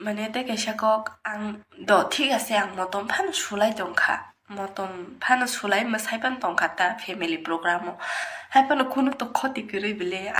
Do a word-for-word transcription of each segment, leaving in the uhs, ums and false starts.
Mane tei kaisa kok ang do thik ase, ang motom phano sulai tongkha, motom phano sulai mwsai phano tongkha ta family program o, hai phano kunu to khoti kwrwi bele.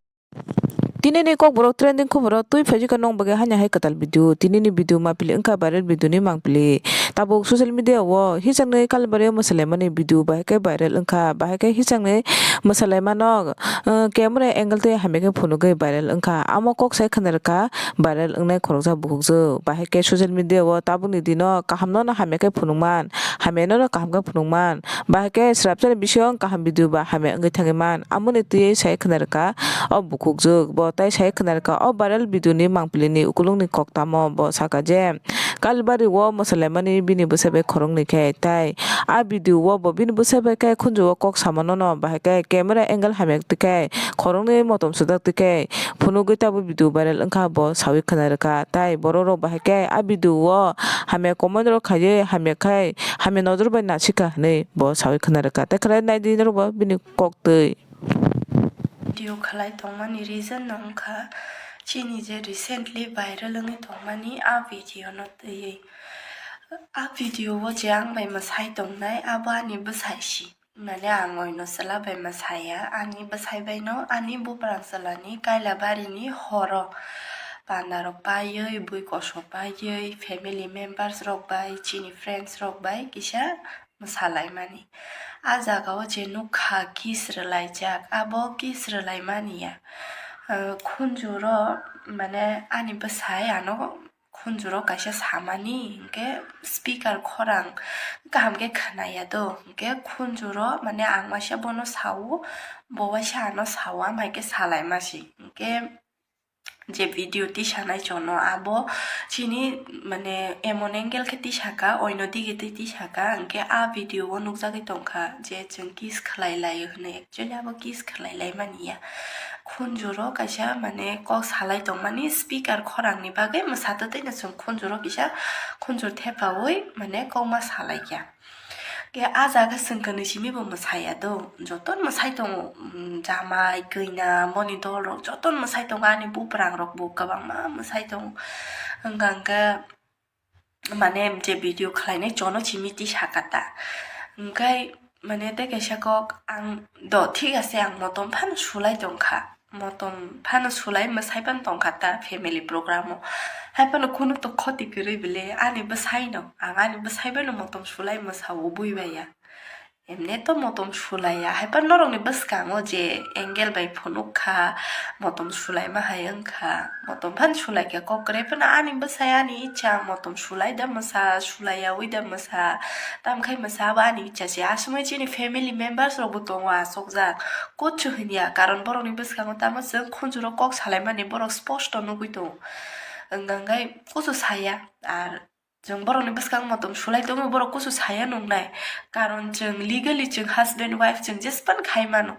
Tini ni kokborok trending khoboro twi phaijikha nong bagwi hanya hai kwtal video. Tini ni video mapili wngkha viral video ni mangpili. Tabuk social media o hisakni Kalibari mwsalaimani video bahai khe viral wngkha, bahai khe hisakni mwsalaimano, uh, camera angle tei hamya khe phunugwi viral wngkha. Amo kok sai khwna rwkha viral wngnai khoroksa bukhukjwk. Bahai khe social media o tabukni dino kahamno no hamya khe phunukman, hamyano no kaham khe phunukman. Bahai khe swrapsani bising kaham video ba hamya wngwi thangwi man. Amoni twiwi sai khwna rwkha o bukhukjwk. Bo tai sai khwna rwkha o viral video ni mangpili ni ukulung ni kok tamo. Bo saka je Kalibari o mwsalaimani bini bwsai bai khoroknwi khe, tai a video o bo bini bwsai bai khe khunju o kok samano no, bahai khe camera angle hamya twi khe khoroknwi motom sudak twi khe phunugwi tabuk video viral wngkha, bo sawi khwna rwkha. Tai borok rok bahai khe a video o hamya comment rok khaiwi hamya khai hamya nojor bai nasikha hwnwi bo sawi khwna rwkha. Tai khwlai naidi norok bo bini kok twi. Video khlai tongmani reason no wngkha chini je recently viral wngwi tongmani a video no twiwi. A video o je ang bai mwsai tongnai abo ani bwsai si. Mane ang oino chwla bai mwsaya, ani bwsai bai no ani buprang chwla ni Kailabari ni horo panda rok paiwi, bui koso paiwi, family members rok bai, chini friends rok bai kisa mwsalaimani. A jaga o je nukha kiss rwlaijak, abo kiss rwlaimani ya. Ah, khunjuro mane ani bwsai ano khunjuro kaisa samani, hinkhe speaker khorang kaham khe khwnaya do, hinkhe khunjuro mane ang waisa bono sao, bo waisa ano sao, amhaikhe salaima se. Hinkhe je video tisanai chono abo chini mane emon angle khe tisaka, oino dige tei tisaka, hinkhe a video o nukjagwi tongkha je chwng kiss khlai laio hwnwi. Actually abo kiss khlai lai mani ya. Khunjuro kaisa mane kok salai tongmani speaker khorangni bagwi mwsato tei no chwng khunjuro kisa khunjur thepaui mane kokma salai kha. Khe a jaga chwng kwnwi simi bo mwsaya do. Joto mwsai tongo, mm, jamai, kwina, boni dol rok joto mwsai tongo, ani buprang rok bo kwbangma mwsai tongo. Wngkha hwnkhe mane je video khlainai chono chimi tisaka ta. Hwnkhe mane tei kaisa kok ang do thik ase, ang motom phano sulai tongkha. Motom phano sulai mwsai phano tongkha ta family program o. Hai phano kunu to khoti kwrwi bele ani bwsai no, ang ani bwsai bai no motom sulai mwsao bui bai ya. Emne to motom sulai ya, hai phano norok ni bwskango je angle bai phunuk kha, motom sulaima hai wngkha, motom phano sulai kha, kok kwrwi phano ani bwsai ani icha, motom sulai da mwsa, sulai yaui da mwsa, tam khai mwsa abo ani icha se, aswk chini family members rok bo tongo achukjak. Kuchu hinya, karon borokni bwskango tamo chwng khunjuro kok salaimani borok sposto nugwi tongo. Wngkha hwnkhe kuchu saya, ar chwng borokni bwskango motom sulai tongo, borok kuchu saya nungnai. Karon chwng legally chwng husband wife chwng jespan khai mano.